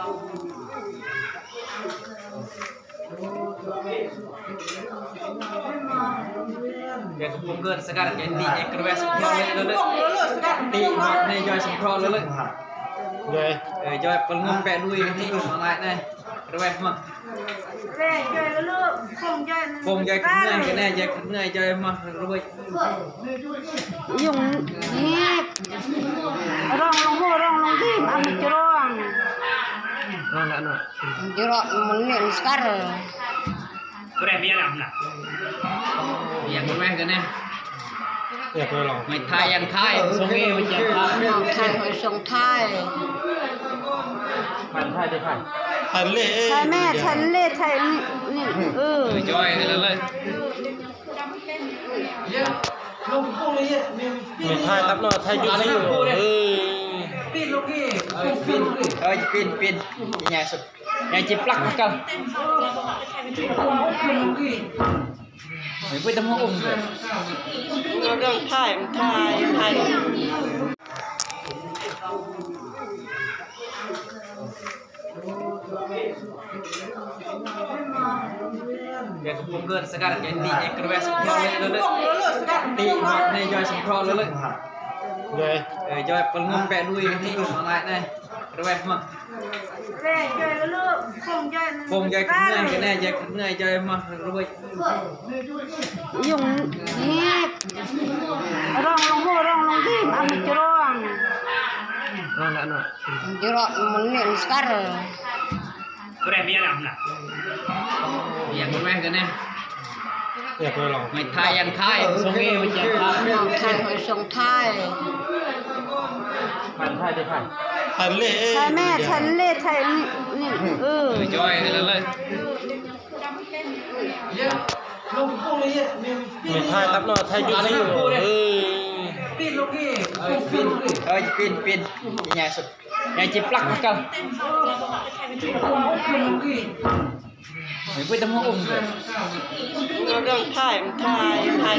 Dia gebuka sekarang, dia ni, dia keluar semua lalu. Ti mak ni, jai semua lalu. Jai. Eh, jai pelengah pek lui ni, orang lain ni. Keluar semua. ໂປ່ງໃຫຍ່ຂຶ້ນເມື່ອຍ ຂຶ້ນແນ່ໃຫຍ່ຂຶ້ນເມື່ອຍ ໃຫຍ່ມາລວຍ. ຍຸງແຮກ ຮ້ອງລົງໂຫ ຮ້ອງລົງດີ ອາມີຈະຮ້ອງ ຮ້ອງລະເນາະ ຈະຮ້ອງມັນເໜັງສະກັດ ກໍໄດ້ເມຍນຳນະ ຢາກໄປແວ່ນກັນແນ່. ຢາກໄປລອງ ໄມ້ທ້າຍຍັງທ້າຍ ຊົງເອໄວ້ແຈກທ້າຍ ນ້ອງທ້າຍ ຫ້ອຍຊົງທ້າຍ ພັນທ້າຍໄດ້ທ້າຍ ທັນເລ ທ້າຍແມ່ ທັນເລ ທ້າຍນີ້ ນີ້ ເອີ ຈ້ອຍເລີຍ ແມ່ນທ້າຍຕັບເນາະ ທ້າຍຈຸດນີ້ ເອີ ປີນລົງອີກ ປີນ ເອີ ປີນ ປີນ ໃຫຍ່ສຸດ ໃຫຍ່ຈິບລັກກັນ ໄປຕຳຫົວອົງເດີ ເລື່ອງຖ່າຍ ມັນຖ່າຍ ຖ່າຍ ດຽວກໍບໍ່ເກີນສະກັດ ແກນດີ ແກນກະແວະສະເພາະເລີຍ ເລີຍ ຕີມາໃນຢອຍສະເພາະເລີຍ ເລີຍ ເອີ ຢອຍປະງອມແປະລຸຍ ນີ້ມາຫຼາຍແນ່ ກະແວະມາ ໂປ່ງໃຫຍ່ຂຶ້ນເມື່ອຍ ຂຶ້ນແນ່ໃຫຍ່ຂຶ້ນເມື່ອຍ ຢອຍມາລວຍ. ຍຸງແຮກ ຮ້ອງລົງໂຫ ຮ້ອງລົງດີ ອາມີຈະຮ້ອງ ຮ້ອງລະເນາະ ຈະຮ້ອງມັນເໜັງສະກັດ ກໍໄດ້ເມຍນຳນະ ຢາກໄປແວ່ນກັນແນ່ ຢາກໄປລອງ ໄມ້ທ້າຍຍັງທ້າຍ ຊົງເອໄວ້ແຈກທ້າຍ ນ້ອງທ້າຍ ຫ້ອຍຊົງທ້າຍ ພັນທ້າຍໄດ້ທ້າຍ ທັນເລ ທ້າຍແມ່ ທັນເລ ທ້າຍນີ້ ນີ້ ເອີ ຈ້ອຍເລີຍ ແມ່ນທ້າຍຕັບເນາະ ທ້າຍຈຸດນີ້ ເອີ ປີນລົງອີກ ເອີ ປີນ ປີນ ໃຫຍ່ສຸດ ໃຫຍ່ຈິບລັກກັນ ໄປຕຳຫົວອົງເດີ ເລື່ອງຖ່າຍ ມັນຖ່າຍ ຖ່າຍ